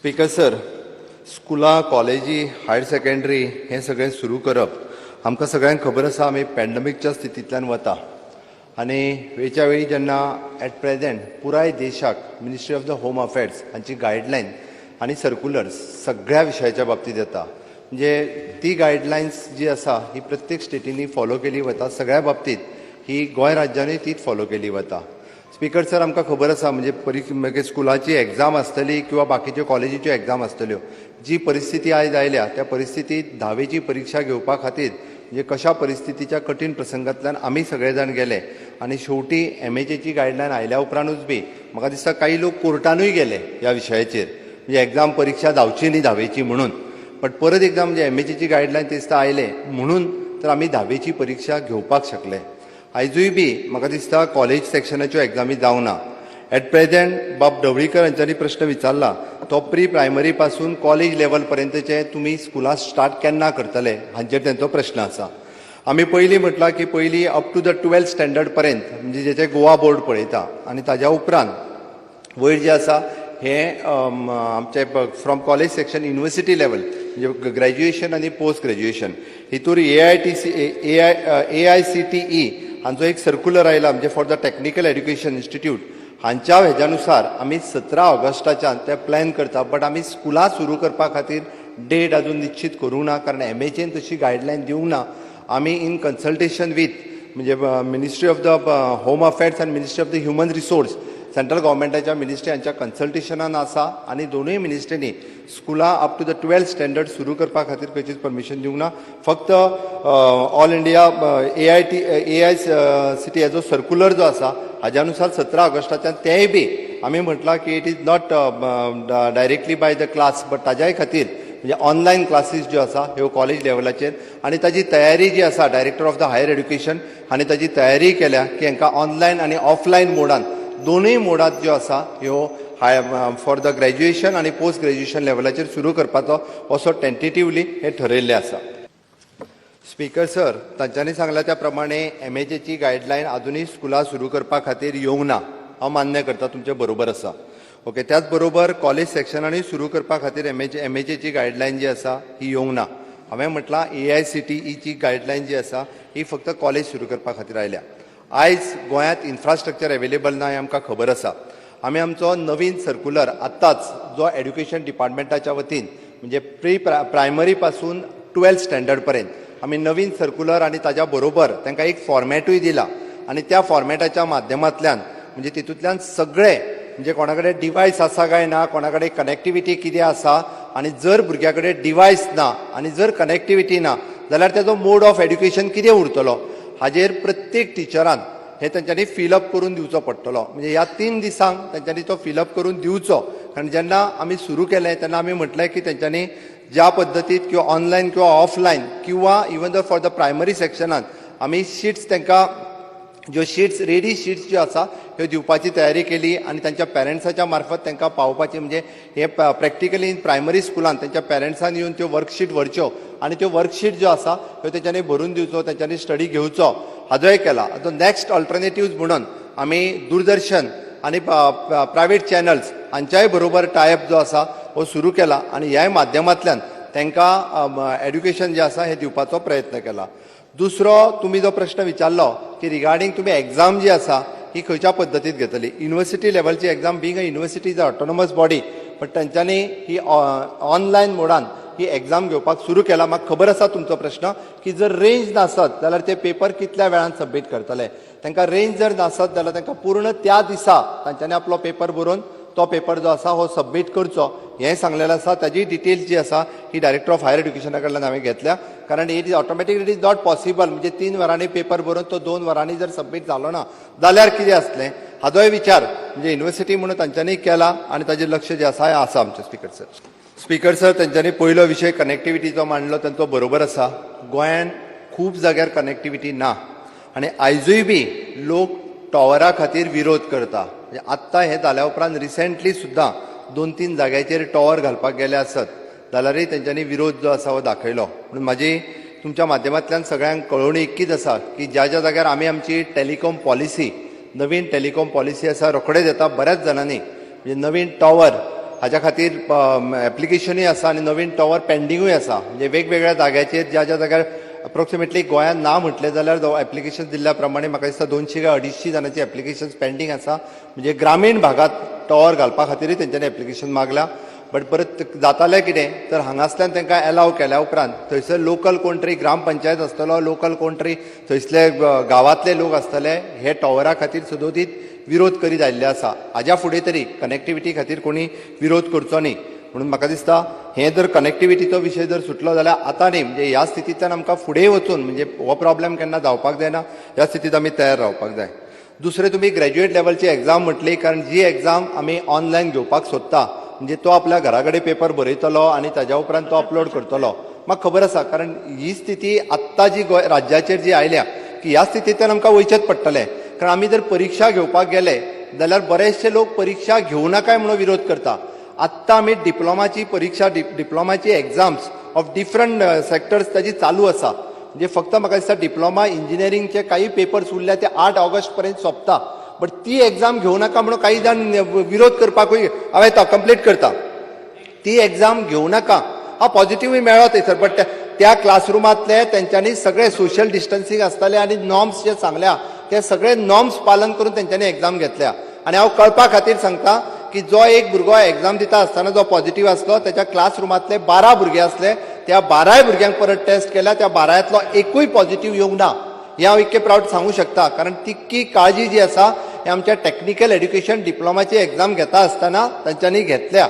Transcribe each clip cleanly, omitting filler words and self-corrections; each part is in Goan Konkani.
स्पीकर सर, स्कुलां, कॉलेजी, हायर सेकंडरी हें सगळें सुरू करप, आमकां सगळ्यांक खबर आसा, आमी पॅन्डमिकच्या स्थितींतल्यान वता आनी वेळच्या वेळी जेन्ना एट प्रेझेंट पुराय देशाक Ministry of the Home Affairs हांची गायडलायन आनी सर्कुलर्स सगळ्या विशयाच्या बाबतींत येता. म्हणजे ती गायडलायन्स जी आसा ही प्रत्येक स्टेटींनी फॉलो केली वता. सगळ्या बाबतींत ही गोंय राज्यानूय तीच फॉलो केली वता. स्पीकर सर, आमकां खबर आसा, म्हणजे मागीर स्कुलाची एग्जाम आसतली किंवा बाकीच्यो कॉलेजीच्यो एग्जाम आसतल्यो, जी परिस्थिती आयज आयल्या त्या परिस्थितीत धावेची परिक्षा घेवपा खातीर म्हणजे कशा परिस्थितीच्या कठीण प्रसंगांतल्यान आमी सगळे जाण गेले आनी शेवटी एमएचएची गायडलायन आयल्या उपरांतूच बी म्हाका दिसता काही लोक कोर्टानूय गेले ह्या विशयाचेर, म्हणजे एग्जाम परिक्षा जावची न्ही धावेची म्हणून. बट परत एकदां म्हणजे एमएचएची गायडलायन ते दिसता आयले म्हणून तर आमी धावेची परिक्षा घेवपाक शकले. आयजूय बी म्हाका दिसता कॉलेज सेक्शनाच्यो एग्जामी जावंक ना. एट प्रेझेंट बाब ढवळीकर हांच्यांनी प्रश्न विचारला तो प्री प्रायमरी पासून कॉलेज लेवल पर्यंतचे तुमी स्कुलां स्टार्ट केन्ना करतले हांचेर तेंचो प्रश्न आसा. आमी पयलीं म्हटलां की पयलीं up to the 12th standard पर्यंत, म्हणजे जेचे गोवा बोर्ड पळयता आनी ताज्या उपरांत वयर जे आसा हे आमचे from college section university level, म्हणजे ग्रॅज्युएशन आनी पोस्ट ग्रॅज्युएशन. हितूर A I T C A I C T E हांचो एक सर्कुलर आयला, म्हणजे for the technical education institute हांच्या हेज्या नुसार आमी 17 ऑगस्टाच्यान ते प्लॅन करता. बट आमी स्कुलां सुरू करपा खातीर डेट अजून निश्चित करूंक ना, कारण एमएचएन तशी गायडलायन दिवंक ना. आमी इन कन्सल्टेशन विथ म्हणजे Ministry of the Home Affairs and Ministry of the Human Resource, central गव्हर्मेंटाच्या मिनिस्ट्री हांच्या कन्सल्टेशनान आसा आनी दोनूय मिनिस्ट्रींनी स्कुलां up to the 12th standard सुरू करपा खातीर खंयचीच परमिशन दिवंक ना. फक्त all India A I C T हेजो सर्कुलर जो आसा हाज्या नुसार 17 ऑगस्टाच्यान, तेंय बी आमी म्हटलां की it is not directly by the class, but ताज्याय खातीर म्हणजे ऑनलायन क्लासीस ज्यो आसा ह्यो कॉलेज लेवलाचेर आनी ताजी तयारी जी आसा, Director of the Higher Education हांणी ताजी तयारी केल्या की हांकां ऑनलायन आनी ऑफलायन मोडान, दोनूय मोडात ज्यो आसा ह्यो हाय फॉर the graduation आनी पोस्ट ग्रॅज्युएशन लेवलाचेर सुरू करपाचो असो टेंटेटिवली हें ठरयल्लें आसा. स्पीकर सर, तांच्यांनी सांगला त्या प्रमाणे एमएचएची गायडलायन अजुनूय स्कुलां सुरू करपा खातीर येवंक ना, हांव मान्य करता, तुमचें बरोबर आसा. ओके, त्याच बरोबर कॉलेज सेक्शनानूय सुरू करपा खातीर एमएचएची गायडलायन जी आसा ही येवंक ना. हांवें म्हटलां, एआयसीटीईची गायडलायन जी आसा ही फक्त कॉलेज सुरू करपा खातीर आयल्या. आयज गोंयांत इन्फ्रास्ट्रक्चर एवेलेबल ना हें आमकां खबर आसा. आमी आमचो नवीन सर्कुलर आत्ताच जो एड्युकेशन डिपार्टमेंटाच्या वतीन, म्हणजे प्री प्रायमरी पासून 12th standard पर्यंत आमी नवीन सर्कुलर आनी ताज्या बरोबर तांकां एक फॉर्मॅटूय दिला आनी त्या फॉर्मॅटाच्या माध्यमांतल्यान, म्हणजे तितूंतल्यान सगळे, म्हणजे कोणा कडेन डिवायस आसा काय ना, कोणा कडेन कनेक्टिविटी कितें आसा आनी जर भुरग्या कडेन डिवायस ना आनी जर कनेक्टिविटी ना जाल्यार तेजो मोड ऑफ एड्युकेशन कितें उरतलो, हाजेर प्रत्येक टिचरान हे तेंच्यांनी फिलअप करून दिवचो पडटलो. म्हणजे ह्या 3 दिसांक तेंच्यांनी तो फिलअप करून दिवचो, कारण जेन्ना आमी सुरू केलें तेन्ना आमी म्हटलें की तेंच्यांनी ज्या पद्दतीत किंवा ऑनलायन किंवा ऑफलायन किंवा even the for the primary सेक्शनान आमी शिट्स तांकां ज्यो शिट्स, रेडी शिट्स ज्यो आसा ह्यो दिवपाची तयारी केली आनी तांच्या पेरंट्साच्या मार्फत तांकां पावोवपाची, म्हणजे हे प्रॅक्टिकली इन प्रायमरी स्कुलान तांच्या पेरंट्सान येवन त्यो वर्कशीट व्हरच्यो आनी त्यो वर्कशीट ज्यो आसा ह्यो तेंच्यांनी भरून दिवचो, तेंच्यांनी स्टडी घेवचो, हाजोय केला. आतां नॅक्स्ट अल्टरनेटिव्ज म्हणून आमी दूरदर्शन आनी प्रायवेट चॅनल्स हांच्याय बरोबर टायअप जो आसा हो सुरू केला आनी ह्याय माध्यमांतल्यान तांकां एड्युकेशन जें आसा हें दिवपाचो प्रयत्न केला. दुसरो तुमी जो प्रश्न विचारलो की रिगार्डींग तुमी एग्जाम जी आसा ही खंयच्या पद्दतीत घेतली, university लेवलची exam, being a university is a autonomous body, but तेंच्यांनी ही ऑनलायन मोडान ही एग्जाम घेवपाक सुरू केला. म्हाका खबर आसा तुमचो प्रश्न की जर रेंज नासत जाल्यार ते पेपर कितल्या वेळान सबमीट करतले. तांकां रेंज जर नासत जाल्यार तांकां पूर्ण त्या दिसा तांच्यांनी आपलो पेपर बरोवन तो पेपर जो आसा हो सबमीट करचो हें सांगलेलें आसा. ताजी डिटेल्स जी आसा ही डायरेक्टर ऑफ हायर एड्युकेशना कडल्यान हांवें घेतल्या, कारण it is automatic, it is not possible. म्हणजे 3 वरांनी पेपर बरोवन तो 2 वरांनी जर सबमीट जालो ना जाल्यार कितें आसलें, हाजोय विचार म्हणजे युनिवर्सिटी म्हणून तांच्यांनी केला आनी ताजेर लक्ष जें आसा हें आसा आमचें. स्पीकर सर, स्पीकर सर, तेंच्यांनी पयलो विशय कनेक्टिविटीचो मांडलो, तांचो बरोबर आसा. गोंयान खूब जाग्यार कनेक्टिविटी ना आनी आयजूय बी लोक टॉवरा खातीर विरोध करता. म्हणजे आत्तां हें जाल्या उपरांत रिसेंटली सुद्दां दोन तीन जाग्याचेर टॉवर घालपाक गेले आसत जाल्यारय तेंच्यांनी विरोध जो आसा हो दाखयलो. म्हणून म्हाजी तुमच्या माध्यमांतल्यान सगळ्यांक कळोवणी इतकीच आसा की ज्या ज्या जाग्यार आमी आमची टेलिकॉम पॉलिसी, नवीन टेलिकॉम पॉलिसी आसा, रोखडेच येता. बऱ्याच जाणांनी म्हणजे नवीन टॉवर हाज्या खातीर एप्लिकेशनूय आसा आनी नवीन टॉवर पेंडिंगूय आसा. म्हणजे वेगवेगळ्या जाग्याचेर, ज्या ज्या जाग्यार अप्रोक्सिमेटली गोंयांत ना म्हटलें जाल्यार एप्लिकेशन दिल्ल्या प्रमाणे म्हाका दिसता 200 काय 250 जाणांची एप्लिकेशन पेंडींग आसा. म्हणजे ग्रामीण भागात टॉवर घालपा खातीरय तेंच्यांनी एप्लिकेशन मागल्या. बट परत जातालें कितें तर हांगासल्यान तांकां एलाव केल्या उपरांत थंयसर लोकल कोण तरी ग्रामपंचायत आसतलो, लोकल कोण तरी थंयसले गांवांतले लोक आसतले, हे टॉवरा खातीर सदोदीत विरोध करीत आयिल्ले आसा. हाज्या फुडें तरी कनेक्टिविटी खातीर कोणी विरोध करचो न्ही म्हणून म्हाका दिसता. हें जर कनेक्टिविटीचो विशय जर सुटलो जाल्यार आतां न्ही, म्हणजे ह्या स्थितींतल्यान आमकां फुडें वचून म्हणजे हो प्रॉब्लेम केन्ना जावपाक जायना, ह्या स्थितींत आमी तयार रावपाक जाय. दुसरें, तुमी ग्रॅज्युएट लेवलची एग्जाम म्हटली, कारण जी एग्जाम आमी ऑनलायन घेवपाक सोदता, म्हणजे तो आपल्या घरा कडेन पेपर बरयतलो आनी ताज्या उपरांत तो अपलोड करतलो. म्हाका खबर आसा, कारण ही स्थिती आत्तां जी गोंय राज्याचेर जी आयल्या की ह्या स्थितींतल्यान आमकां वयचेंच पडटलें. कारण आमी जर परिक्षा घेवपाक गेले जाल्यार बरेचशे लोक परिक्षा घेवं नाकाय म्हणून विरोध करता. आत्तां आमी डिप्लोमाची परिक्षा, डिप्लोमाची एग्जाम्स ऑफ डिफरंट सेक्टर्स ताजी चालू आसा. म्हणजे फक्त म्हाका दिसता डिप्लोमा इंजिनियरींगचे काही पेपर्स उरल्या, ते 8 ऑगस्ट पर्यंत सोंपता. बट ती एग्जाम घेवं नाका म्हणून काही जाण विरोध करपाकूय हांव येता, कंप्लीट करता. ती एक्झाम घेवं नाका. हा, पॉझिटिव्हय मेळ्ळो थंयसर, बट त्या क्लासरुमांतले तेंच्यांनी सगळे सोशल डिस्टन्सिंग आसताले आनी नॉर्म्स जे सांगल्या ते सगळे नॉर्म्स पालन करून तेंच्यांनी एक्झाम घेतल्या. आनी हांव कळपा खातीर सांगता की जो एक भुरगो एक्झाम दिता आसतना जो पॉझिटिव्ह आसलो, त्याच्या क्लासरुमांतले 12 भुरगे आसले, त्या 12य भुरग्यांक परत टेस्ट केल्या, त्या 12यांतलो एकूय पॉझिटिव्ह येवंक ना. हें हांव इतकें प्रावड सांगू शकता, कारण तितकी काळजी जी आसा हे आमच्या टॅक्निकल एड्युकेशन डिप्लोमाची एक्झाम घेता आसतना तांच्यांनी घेतल्या.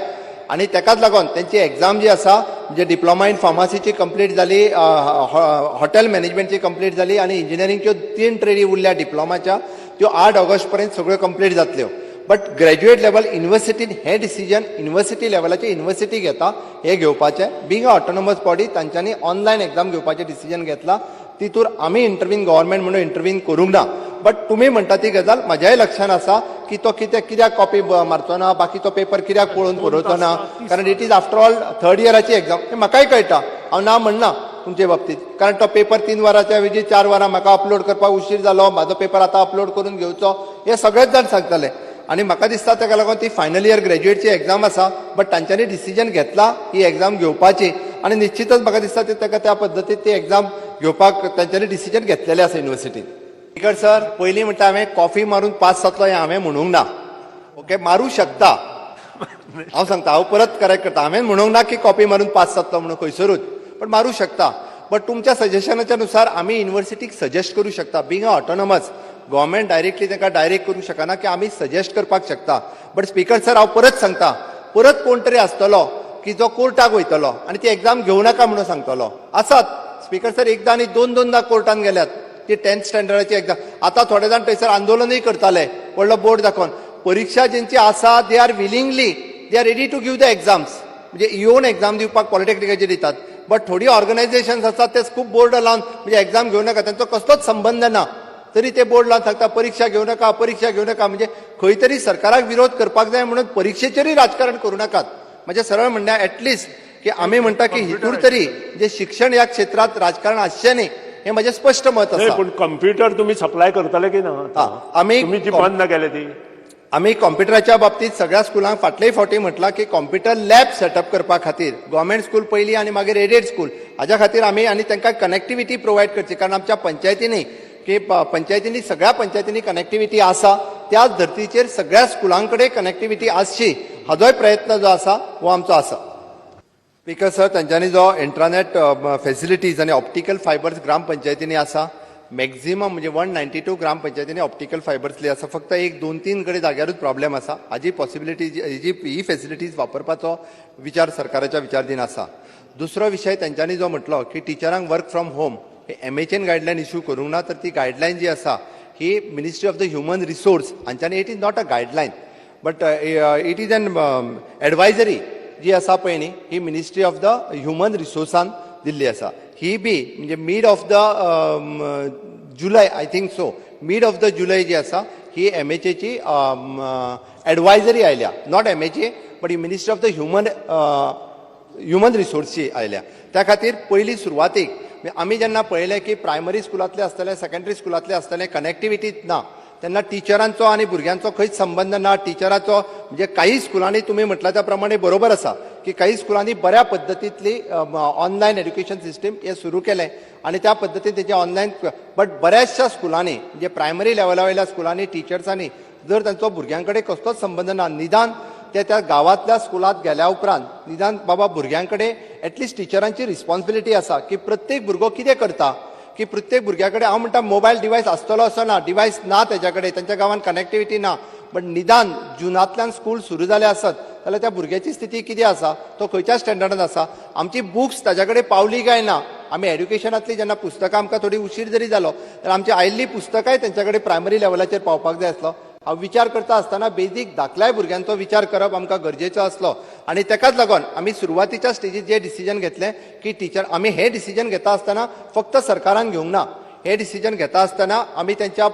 आनी तेकाच लागून तेंची एक्झाम जी आसा, म्हणजे डिप्लोमा इन फार्मासीची कंप्लीट जाली, हॉटेल मॅनेजमेंटची कंप्लीट जाली आनी इंजिनियरिंगच्यो तीन ट्रेडी उरल्या डिप्लोमाच्या, त्यो 8 ऑगस्ट पर्यंत सगळ्यो कंप्लीट जातल्यो. बट ग्रॅज्युएट लेवल युनिवर्सिटीन हें डिसिजन युनिवर्सिटी लेवलाचेर युनिवर्सिटी घेता हें घेवपाचें. बिंग अ ऑटोनॉमस बॉडी तांच्यांनी ऑनलायन एक्झाम घेवपाचें डिसिजन घेतलां. तितूर आमी इंटरवीन, गव्हर्मेंट म्हणून इंटरवीन करूंक ना. बट तुमी म्हणटा ती गजाल म्हज्याय लक्षान आसा की तो कितें कित्याक कॉपी मारचो ना, बाकीचो पेपर कित्याक पळोवन बरोवचो ना, कारण it is after all third इयराची exam, हें म्हाकाय कळटा. हांव ना म्हणना तुमचे बाबतीत, कारण तो पेपर 3 वरांच्या ऐवजी 4 वरां म्हाका अपलोड करपाक उशीर जालो, म्हाजो पेपर आतां अपलोड करून घेवचो, हे सगळेच जाण सांगताले. आनी म्हाका दिसता ताका लागून ती फायनल इयर ग्रॅज्युएटची एक्झाम आसा, बट तांच्यांनी डिसिजन घेतला ही एक्झाम घेवपाची आनी निश्चितच म्हाका दिसता ते ताका त्या पद्दतीन ती एक्झाम घेवपाक तांच्यांनी डिसिजन घेतलेलें आसा युनिवर्सिटीन. स्पीकर सर, पयलीं म्हणटा, हांवें कॉफी मारून पास जातलो हें हांवें म्हणूंक ना. ओके, मारूं शकता. हांव सांगता, हांव परत करेक्ट करता, हांवें म्हणूंक ना की कॉपी मारून पास जातलो म्हणून खंयसरूच, पण मारूं शकता. बट तुमच्या सजेशनाच्या नुसार आमी युनिवर्सिटीक सजेस्ट करूं शकता. Being a autonomous government, directly तांकां डायरेक्ट करूंक शकना की आमी सजेस्ट करपाक शकता. बट स्पीकर सर, हांव परत सांगता, परत कोण तरी आसतलो की जो कोर्टाक वयतलो आनी ती एक्झाम घेवं नाका म्हणून सांगतलो. आसात स्पीकर सर, एकदां आनी दोन दोनदा कोर्टान गेल्यात ती टेन्थ स्टँडर्डाची एक्झाम. आतां थोडे जाण थंयसर आंदोलनूय करताले व्हडलो बोर्ड दाखोवन. परिक्षा जेंची आसा, they are willingly, they are ready to give the exams, म्हणजे येवन एक्झाम दिवपाक पॉलिटेक्निकाचे दितात. बट थोडी ऑर्गनायझेशन्स आसात, ते खूब बोर्ड लावन, म्हणजे एक्झाम घेवं नाका, तांचो कसलोच संबंद ना, तरी ते बोर्ड लावन सांगता परीक्षा घेवं नाका, परीक्षा घेवं नाका. म्हणजे खंय तरी सरकाराक विरोध करपाक जाय म्हणून परिक्षेचेरूय राजकारण करूं नाकात. म्हणजे सरळ म्हणल्यार एटलिस्ट की आमी म्हणटा की हितूर तरी जे शिक्षण ह्या क्षेत्रात राजकारण आसचें न्ही, हें म्हजें स्पश्ट मत नाही आसा. पण कम्प्युटर तुम्ही सप्लाय करतले की ना? हा, आमी तुम्ही जी बंद केले ती. आमी कॉम्प्युटराच्या बाबतीत सगळ्या स्कुलांक फाटलेय फावटी म्हटलां की कॉम्प्युटर लॅब सेटअप करपा खातीर गव्हर्मेंट स्कूल पयली आनी मागीर एडेड स्कूल, हाज्या खातीर आमी आनी तांकां कनेक्टिविटी प्रोवायड करची, कारण आमच्या पंचायतींनी की पंचायतींनी, सगळ्या पंचायतींनी कनेक्टिविटी आसा, त्याच धर्तीचेर सगळ्या स्कुलां कडेन कनेक्टिविटी आसची, हाजोय प्रयत्न जो आसा हो आमचो आसा. स्पीकर सर, तांच्यांनी जो इंट्रानेट फॅसिलिटीज आनी ऑप्टिकल फायबर्स ग्रामपंचायतींनी आसा, मॅक्झिमम म्हणजे 192 ग्रामपंचायतींनी ऑप्टिकल फायबर्स आसा. फक्त एक दोन तीन कडेन जाग्यारूच प्रॉब्लेम आसा. हाजी पॉसिबिलिटी, जी ही फॅसिलिटीज वापरपाचो विचार सरकाराच्या विचारधीन आसा. दुसरो विशय तेंच्यांनी जो म्हटलो की टिचरांक वर्क फ्रॉम होम, हे एमएचएन गायडलायन इश्यू करूंक ना, तर ती गायडलायन जी आसा ही Ministry of the Human Resource हांच्यांनी, it is not a guideline but it is an advisory जी आसा पळय न्ही, ही मिनिस्ट्री ऑफ the human रिसोर्सान दिल्ली आसा. ही बी म्हणजे mid of the July, I think so, mid of the July जी आसा ही एमएचएची एडवायजरी आयल्या, not MHA but he ministry of the human रिसोर्सची आयल्या. त्या खातीर पयली सुरवातीक आमी जेन्ना पळयलें की प्रायमरी स्कुलांतले आसतले, सेकंडरी स्कुलांतले आसतले, कनेक्टिविटीच ना. तेन्ना टिचरांचो आनी भुरग्यांचो खंयच संबंद ना. टिचराचो म्हणजे काही स्कुलांनी, तुमी म्हटला त्या प्रमाणे बरोबर आसा की काही स्कुलांनी बऱ्या पद्दतींतली ऑनलायन एज्युकेशन सिस्टीम हे सुरू केलें आनी त्या पद्दतीन तेजें ऑनलायन, बट बऱ्याचशा स्कुलांनी, म्हणजे प्रायमरी लेवला वयल्या स्कुलांनी टिचर्सांनी जर तांचो भुरग्यां कडेन कसलोच संबंद ना, निदान ते त्या गांवांतल्या स्कुलांत गेल्या उपरांत निदान बाबा भुरग्यां कडेन एटलिस्ट टिचरांची रिस्पॉन्सिबिलिटी आसा की प्रत्येक भुरगो कितें करता, की प्रत्येक भुरग्या कडेन, हांव म्हणटा, मोबायल डिवायस आसतलो असो ना, डिवायस ना तेज्या कडेन, तांच्या गांवांत कनेक्टिविटी ना, बट निदान जुनांतल्यान स्कूल सुरू जालें आसत जाल्यार त्या भुरग्याची स्थिती कितें आसा, तो खंयच्या स्टँडर्डान आसा, आमची बुक्स ताज्या कडेन पावली काय ना. आमी एड्युकेशनांतली जेन्ना पुस्तकां आमकां थोडी उशीर जरी जालो तर आमची आयिल्लीं पुस्तकांय तेंच्या कडेन प्रायमरी लेवलाचेर पावपाक जाय आसलो. हांव विचार करता आसतना बेजीक धाकल्याय भुरग्यांचो विचार करप आमकां गरजेचो आसलो आनी तेकाच लागून आमी सुरवातीच्या स्टेजीर जे डिसिजन घेतलें की टिचर, आमी हें डिसिजन घेता आसतना फक्त सरकारान घेवंक ना. हें डिसिजन घेता आसतना आमी तेंच्या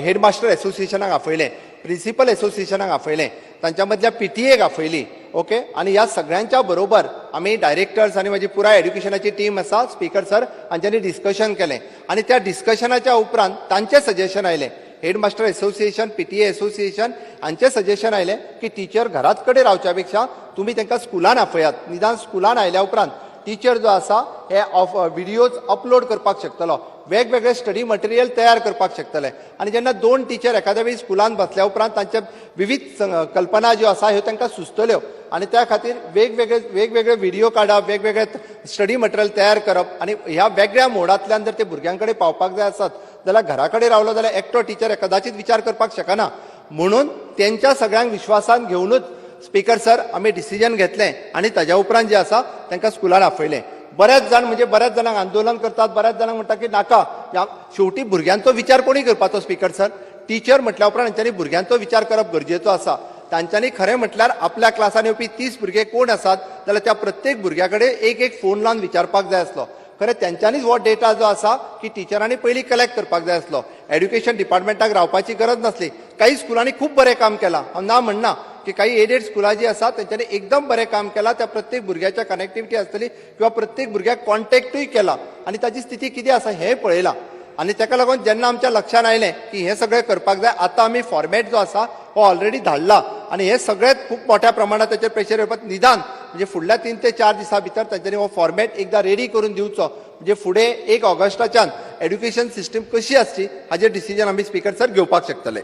हेडमास्टर एसोसिएशनाक आपयलें, प्रिंसिपल एसोसिएशनाक आपयलें, तांच्या मदल्या पीटीएक आपयली, ओके. आनी ह्या सगळ्यांच्या बरोबर आमी डायरेक्टर्स आनी म्हाजी पुराय एड्युकेशनाची टीम आसा, स्पीकर सर, हांच्यांनी डिस्कशन केलें आनी त्या डिस्कशनाच्या उपरांत तांचें सजेशन आयलें, हेडमास्टर एसोसिएशन, पीटीए एसोसिएशन हांचें सजेशन आयलें की टिचर घरात कडेन रावच्या पेक्षा तुमी तांकां स्कुलान आपयात. निदान स्कुलान आयल्या उपरांत टिचर जो आसा हे ऑफ विडियोज अपलोड करपाक शकतलो, वेगवेगळे स्टडी मटेरियल तयार करपाक शकतले आनी जेन्ना दोन टिचर एखाद्या वेळी स्कुलान बसल्या उपरांत तांच्या विविध कल्पना ज्यो आसा ह्यो तांकां सुचतल्यो आनी त्या खातीर वेगवेगळे वेगवेगळे विडियो काडप, वेगवेगळे स्टडी मटेरियल तयार करप आनी ह्या वेगळ्या मोडांतल्यान जर ते भुरग्यां कडेन पावपाक जाय आसत जाल्यार घरा कडेन रावलो जाल्यार एकटो टिचर कदाचित विचार करपाक शकना. म्हणून तेंच्या सगळ्यांक विश्वासान घेवनूच, स्पीकर सर, आमी डिसिजन घेतलें आनी ताज्या उपरांत जे आसा तांकां स्कुलान आपयलें. बऱ्याच जाण, म्हणजे बऱ्याच जाणांक आंदोलन करतात, बऱ्याच जाणांक म्हणटा की नाका. ह्या शेवटी भुरग्यांचो विचार कोणी करपाचो, स्पीकर सर? टिचर म्हटल्या उपरांत तेंच्यांनी भुरग्यांचो विचार करप गरजेचो आसा. तांच्यांनी खरें म्हटल्यार आपल्या क्लासान येवपी 30 भुरगे कोण आसात जाल्यार त्या प्रत्येक भुरग्या कडेन एक एक फोन लावन विचारपाक जाय आसलो. खरें तेंच्यांनीच हो डेटा जो आसा की टिचरांनी पयलीं कलेक्ट करपाक जाय आसलो. एड्युकेशन डिपार्टमेंटाक रावपाची गरज नासली. काही स्कुलांनी खूब बरें काम केलां, हांव ना म्हणना की काही एडेड स्कुलां जी आसा तेंच्यांनी एकदम बरें काम केलां. त्या प्रत्येक भुरग्याच्या कनेक्टिविटी आसतली किंवा प्रत्येक भुरग्याक कॉन्टेक्टूय केला आनी ताची स्थिती कितें आसा हें पळयलां आनी ताका लागून जेन्ना आमच्या लक्षात आयलें की हें सगळें करपाक जाय, आतां आमी फॉर्मेट जो आसा हो ऑलरेडी धाडला आनी हें सगळें खूब मोठ्या प्रमाणात ताचेर प्रेशर येवपाक, निदान म्हणजे फुडल्या 3 ते 4 दिसां भितर तांच्यांनी हो फॉर्मेट एकदां रेडी करून दिवचो, म्हणजे फुडें 1 ऑगस्टाच्यान एड्युकेशन सिस्टम कशी आसची हाजेर डिसिजन आमी, स्पीकर सर, घेवपाक शकतले.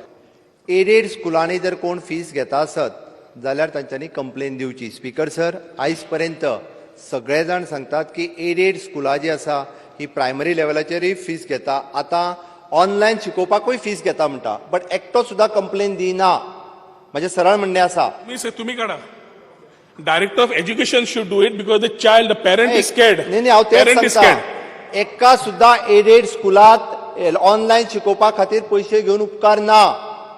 एडेड स्कुलांनी जर कोण फीस घेता आसत जाल्यार तांच्यांनी कंप्लेन दिवची. स्पीकर सर, आयज पर्यंत सगळे जाण सांगतात की एडेड स्कुलां जी आसा ही प्रायमरी लेवलाचेरूय फीस घेता, आतां ऑनलायन शिकोवपाकूय फीस घेता म्हणटा, बट एकटो सुद्दां कंप्लेन दिना. म्हाजें सरळ म्हणणें आसा. तुम्ही काढा. Director of Education should do it because the child, the parent is scared. न्ही न्ही, हांव तेच Parent is सांगता, scared. एका सुद्दां एडेड स्कुलात ऑनलायन शिकोवपा खातीर पयशे घेवन उपकार ना,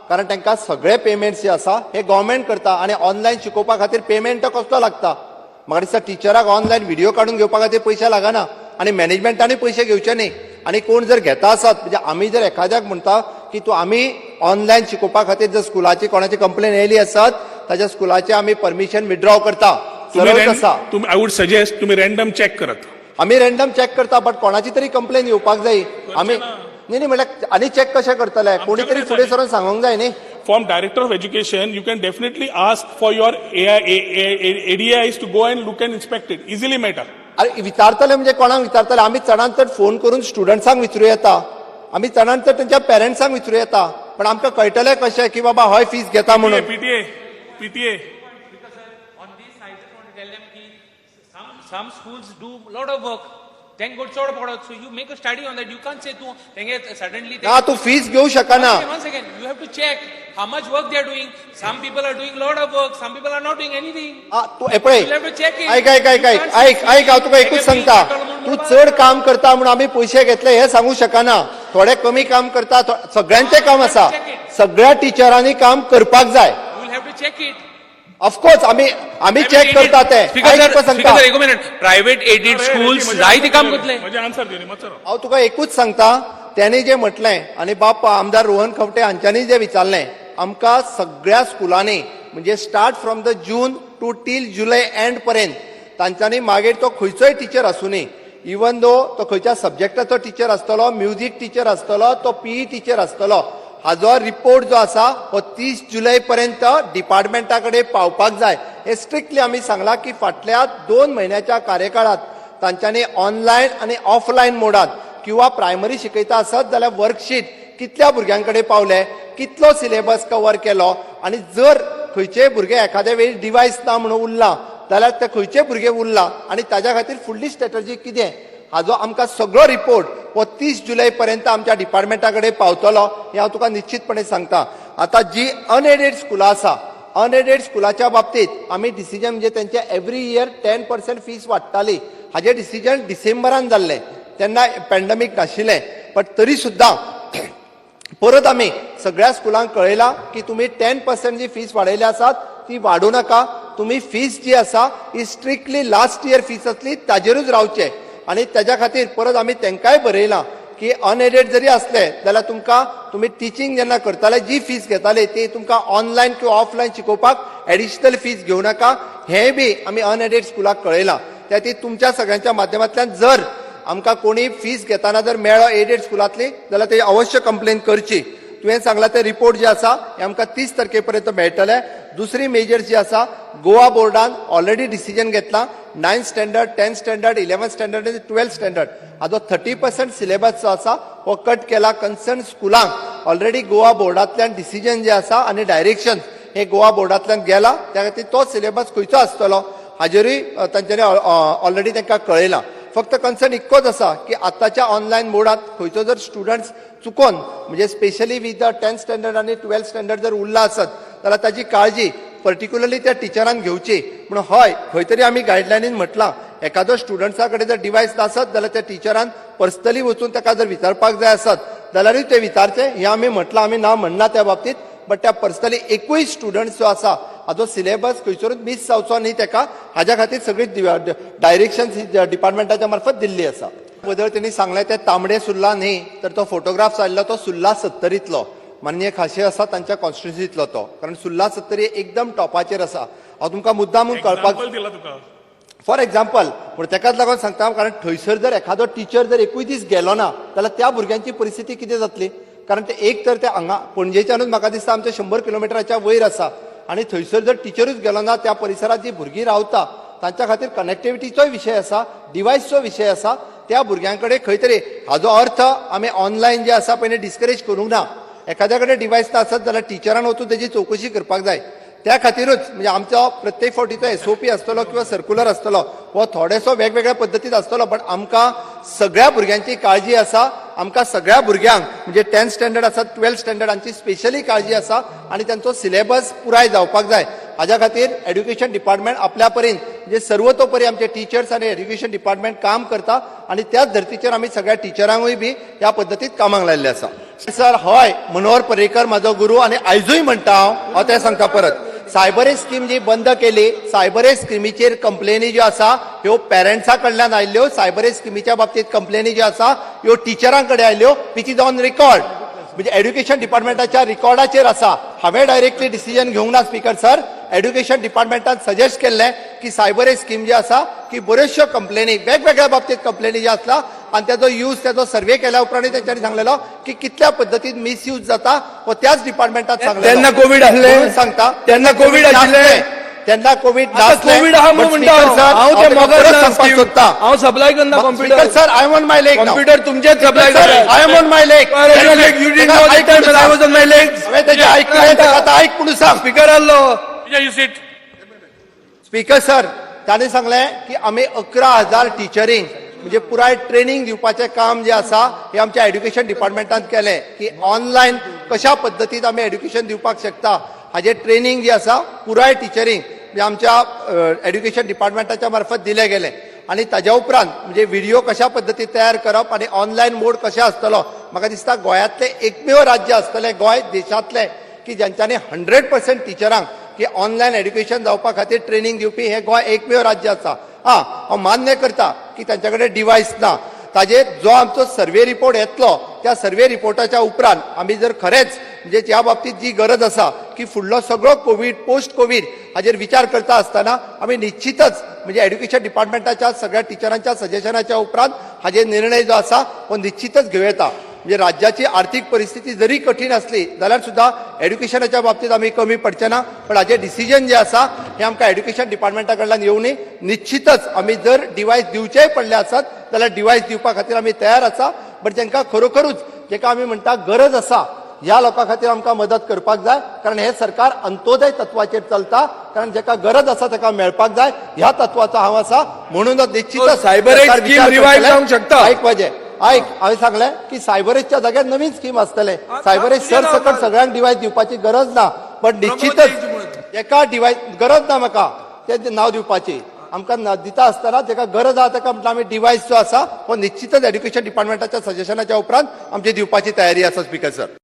कारण तांकां सगळे पेमेंट्स जे आसा हे गव्हर्मेंट करता आनी ऑनलायन शिकोवपा खातीर पेमेंट कसलो लागता? म्हाका दिसता टिचराक ऑनलायन व्हिडिओ काडून घेवपा खातीर पयशे लागना आनी मॅनेजमेंटानूय पयशे घेवचे न्ही. आनी कोण जर घेता आसत, म्हणजे आमी जर एखाद्याक म्हणटा की तूं आमी ऑनलायन शिकोवपा खातीर जर स्कुलाची कोणाची कंप्लेन येयली आसत, ताच्या स्कुलाचे आमी परमिशन विथड्रॉ करता. तुम्ही सरळ आसा. तुम्ही, I would suggest, तुम्ही रॅन्डम चेक करात. आमी रॅन्डम चॅक करता, बट कोणाची तरी कंप्लेन येवपाक जाय. आमी ना. न्ही न्ही, म्हणल्यार आनी चॅक कशें करतले? कोणी तरी फुडें सरून सांगूंक जाय न्ही. From Director of Education, you can definitely ask for your AI, ADIs to go and look and inspect it. Easily matter. अरे, विचारतले म्हणजे कोणाक विचारतले? आमी चडान चड फोन करून स्टुडंट्सांक विचारूं येता, आमी चडान चड तेंच्या पेरंट्सांक विचारूं येता, पण आमकां कळटलें कशें की बाबा हय फीस घेता म्हणून? PTA, PTA. On this, I just want to tell them ki some schools do lot of work. Thank God चड पडत. So you make a study on that. You can't say तूं तेंगे suddenly. ना, तूं फीस घेवंक शकना. One second, you have to check how much work they are doing. Some people are doing lot of work, some people are not doing anything. आ, तूं हे पळय. You have to check it. आयक आयक आयक आयक आयक आयक, हांव तुका एकूच सांगता, तूं चड काम करता म्हणून आमी पयशे घेतले हे सांगू शकना. थोडे कमी काम करता, सगळ्यांचें काम आसा, सगळ्या टिचरांनी काम करपाक जाय. You will have to check it. Of course आमी चॅक करता ते. स्पीकर आयक, सर, तुका स्पीकर सांगता. सर, एक मिनिट. प्रायव्हेट एडिड स्कूल्स जायते काम करतले. म्हजे आन्सर दिवनी मातसो. हांव तुका एकूच सांगता, तेणी जे म्हटलें आनी बाप आमदार रोहन खंवटे हांच्यांनी जे विचारलें, आमकां सगळ्या स्कुलांनी, म्हणजे start from the June to till July end पर्यंत तांच्यांनी, मागीर तो खंयचोय टिचर आसुनी, इवन दो तो खंयच्या सब्जेक्टाचो टिचर आसतलो, म्युजीक टिचर आसतलो, तो पीई टिचर आसतलो, हाजो रिपोर्ट जो आसा हो 30 जुलय पर्यंत डिपार्टमेंटा कडेन पावपाक जाय. हे स्ट्रिक्टली आमी सांगलां की फाटल्या 2 म्हयन्याच्या कार्यकाळात तांच्यांनी ऑनलायन आनी ऑफलायन मोडात किंवा प्रायमरी शिकयता आसत जाल्यार वर्कशीट कितल्या भुरग्यां कडेन पावले, कितलो सिलेबस कवर केलो आनी जर खंयचेय भुरगे एखाद्या वेळी डिवायस ना म्हणून उरला जाल्यार ते खंयचे भुरगे उरला आनी ताज्या खातीर फुडली स्ट्रेटजी कितें हाजो आमकां सगळो रिपोर्ट हो 30 जुलय पर्यंत आमच्या डिपार्टमेंटा कडेन पावतलो हें हांव तुका निश्चितपणे सांगता. आतां जी अनएडेड स्कुलां आसा, अनएडेड स्कुलाच्या बाबतीत आमी डिसिजन म्हणजे तेंचे एवरी इयर 10% फीस वाडटाली, हाजें डिसिजन डिसेंबरान जाल्लें, तेन्ना पॅन्डमीक नाशिल्लें, बट तरी सुद्दां परत आमी सगळ्या स्कुलांक कळयलां की तुमी 10% जी फीस वाडयल्या आसात ती वाडोवं नाका. तुमी फीस जी आसा ही स्ट्रिक्टली लास्ट इयर फीस आसली ताजेरूच रावचे आनी तेज्या खातीर परत आमी तांकांय बरयलां की अनएडेड जरी आसले जाल्यार तुमकां तुमी टिचींग जेन्ना करताले जी फीस घेताले ती तुमकां ऑनलायन किंवा ऑफलायन शिकोवपाक एडिशनल फीस घेवं नाका, हेंय बी आमी अनएडेड स्कुलाक कळयलां. त्या खातीर तुमच्या सगळ्यांच्या माध्यमांतल्यान जर आमकां कोणी फीस घेताना जर मेळ्ळो एडेड स्कुलांतली जाल्यार ते अवश्य कंप्लेन करची. तुवें सांगला ते रिपोर्ट जे आसा हे आमकां 30 तारखे पर्यंत मेळटले. दुसरी मेजर जी आसा, गोवा बोर्डान ऑलरेडी डिसिजन घेतला 9th standard, 10th standard, 11th standard आनी 12th standard हाजो 30% सिलेबस जो आसा हो कट केला. कन्सर्न स्कुलांक ऑलरेडी गोवा बोर्डांतल्यान डिसिजन जे आसा आनी डायरेक्शन हे गोवा बोर्डांतल्यान गेला, त्या खातीर तो सिलेबस खंयचो आसतलो हाजेरूय तांच्यांनी ऑलरेडी तांकां कळयलां. फक्त कन्सर्न इतकोच आसा की आतांच्या ऑनलायन मोडांत खंयचो जर स्टुडंट्स चुकोन म्हणजे specially with the 10th standard आनी 12th standard जर उरला आसत जाल्यार ताजी काळजी पर्टिक्युलरली त्या टिचरान घेवची. म्हणून हय खंय तरी आमी गायडलायनीन म्हटलां एखादो स्टुडंट्सा कडेन जर डिवायस नासत जाल्यार त्या टिचरान पर्सनली वचून ताका जर विचारपाक जाय आसत जाल्यारूय ते विचारचें, हें आमी म्हटलां, आमी ना म्हणना त्या बाबतीत, बट त्या पर्सनली एकूय स्टुडंट जो आसा हाजो सिलेबस खंयसरूच मीस जावचो न्ही तेका हाज्या खातीर सगळी डायरेक्शन डिपार्टमेंटाच्या मार्फत दिल्ली आसा. बदल तेणी सांगलें ते तांबडे सुर्ला न्ही तर तो फोटोग्राफ आयिल्लो तो सुर्ला सत्तरीतलो, माननीय खासे आसा तांच्या कॉन्स्टिट्युन्सीतलो तो, कारण सुर्ला सत्तरी एकदम टॉपाचेर आसा. हांव तुमकां मुद्दामून कळपाक एक्झाम्पल दिला तुका. फॉर एक्झाम्पल पूण तेकाच लागून सांगता हांव, कारण थंयसर जर एखादो टिचर जर एकूय दीस गेलो ना जाल्यार त्या भुरग्यांची परिस्थिती कितें जातली? कारण ते एक तर ते हांगा पणजेच्यानूच म्हाका दिसता आमच्या 100 किलोमिटराच्या वयर आसा आनी थंयसर जर टिचरूच गेलो ना त्या परिसरांत जी भुरगीं रावता तांच्या खातीर कनेक्टिविटीचोय विशय आसा, डिवायसचो विशय आसा, त्या भुरग्यां कडेन खंय तरी हाजो अर्थ आमी ऑनलायन जे आसा पळय डिस्करेज करूंक ना. एखाद्या कडेन डिवायस नासत जाल्यार टिचरान वचून तेजी चवकशी करपाक जाय. त्या खातीरूच म्हणजे आमचो प्रत्येक फावटीचो एसओपी आसतलो किंवा सर्क्युलर आसतलो हो थोडेसो वेगवेगळ्या पद्दतीन आसतलो, बट आमकां सगळ्या भुरग्यांची काळजी आसा. आमकां सगळ्या भुरग्यांक म्हणजे 10th standard आसा, 12th standard हांची स्पेशली काळजी आसा आनी तांचो सिलेबस पुराय जावपाक जाय. हाज्या खातीर एड्युकेशन डिपार्टमेंट आपल्या परीन म्हणजे सर्वतोपरी आमचे टिचर्स आनी एड्युकेशन डिपार्टमेंट काम करता आनी त्याच धर्तीचेर आमी सगळ्या टिचरांकूय बी ह्या पद्दतीत कामाक लायिल्ले आसा. सर हय, मनोहर पर्रीकर म्हाजो गुरू आनी आयजूय म्हणटा हांव, हांव तें सांगता परत, सायबर स्कीम जी बंद केली, सायबर स्किमीचेर कंप्लेनी ज्यो आसा ह्यो पेरंट्सा कडल्यान आयल्ल्यो. सायबर स्किमीच्या बाबतीत कंप्लेनी ज्यो आसा ह्यो टिचरां कडेन आयल्यो, which is on record, म्हणजे एड्युकेशन डिपार्टमेंटाच्या रिकॉर्डाचेर आसा. हांवें डायरेक्टली डिसिजन घेवंक ना स्पीकर सर, एड्युकेशन डिपार्टमेंटान सजेस्ट केल्लें की सायबर स्कीम जी आसा की बऱ्योचश्यो कंप्लेनी वेगवेगळ्या बाबतीत कंप्लेनी ज्यो आसला आनी तेजो यूज तेजो सर्वे केल्या उपरांत तेंच्यांनी सांगलेलो की कितल्या पद्दतीन मिसयूज जाता हो त्याच डिपार्टमेंटान सांगलेलो. तेन्ना कोवीड आसले. म्हणून सांगता. तेन्ना कोवीड आशिल्ले. तेन्ना कोवीड आता नासलें. कोवीड आहा म्हणून But म्हणटा speaker sir, हांव. हांव ते ताका मोगार परत ना सांगपाक scheme. सोदता. हांव सप्लाय करना computer. Speaker sir, I am on my leg. Computer तुमचेच supply. Sir, I am on my leg. You didn't know that time I was on my legs. हांवें तेजें ऐकलें, ताका आतां आयक म्हणून सांग. स्पीकर आहलो. You sit. Speaker sir, ताणें सांगलें की आमी 11,000 टिचरींक म्हणजे पुराय ट्रेनिंग दिवपाचें काम जें आसा हें आमच्या एड्युकेशन डिपार्टमेंटान केलें की ऑनलायन कशा पद्दतीन आमी एड्युकेशन दिवपाक शकता हाजें ट्रेनिंग जें आसा पुराय टिचरींक म्हणजे आमच्या एड्युकेशन डिपार्टमेंटाच्या मार्फत दिलें गेलें. आनी ताज्या उपरांत म्हणजे व्हिडिओ कशा पद्दतीन तयार करप आनी ऑनलायन मोड कशें आसतलो, म्हाका दिसता गोंयांतलें एकमेव राज्य आसतलें गोंय देशांतलें की ज्यांच्यांनी 100% टिचरांक की ऑनलायन एड्युकेशन जावपा खातीर ट्रेनिंग दिवपी हें गोंय एकमेव राज्य आसा. हां, हांव मान्य करता की तांच्या कडेन डिवायस ना. ताजेर जो आमचो सर्वे रिपोर्ट येतलो त्या सर्वे रिपोर्टाच्या उपरांत आमी जर खरेंच म्हणजे ह्या बाबतीत जी गरज आसा की फुडलो सगळो कोवीड पोस्ट कोवीड हाजेर विचार करता आसतना आमी निश्चितच म्हणजे एड्युकेशन डिपार्टमेंटाच्या सगळ्या टिचरांच्या सजेशनाच्या उपरांत हाजेर निर्णय जो आसा हो निश्चितच घेवं येता. म्हणजे राज्याची आर्थीक परिस्थिती जरी कठीण आसली जाल्यार सुद्दां एड्युकेशनाच्या बाबतीत आमी कमी पडचे ना. पण हाजें डिसिजन जें आसा हें आमकां एड्युकेशन डिपार्टमेंटा कडल्यान येवनी. निश्चितच आमी जर डिवायस दिवचेय पडले आसत जाल्यार डिवायस दिवपा खातीर आमी तयार आसा. बट तांकां खरोखरूच जेका आमी म्हणटा गरज आसा, ह्या लोकां खातीर आमकां मदत करपाक जाय, कारण हें सरकार अंत्योदय तत्वाचेर चलता. कारण जेका गरज आसा ताका मेळपाक जाय ह्या तत्वाचो हांव आसा. म्हणूनच निश्चितच So, cyber aid सरकार scheme विचार revive करतलें. जावंक शकता. ऐक म्हजें ऐक, हांवें सांगलें की सायबरेजच्या जाग्यार नवीन स्कीम आसतलें. सायबरेज तुजें नांव सरसकट घाल. सगळ्यांक डिवायस दिवपाची गरज ना, पण निश्चितच एका डिवायस गरज ना म्हाका तें नांव दिवपाची. आमकां दिता आसतना ताका गरज आहा ताका म्हटल्यार आमी डिवायस जो आसा हो निश्चितच एड्युकेशन डिपार्टमेंटाच्या सजेशनाच्या उपरांत आमची दिवपाची तयारी आसा. Speaker sir.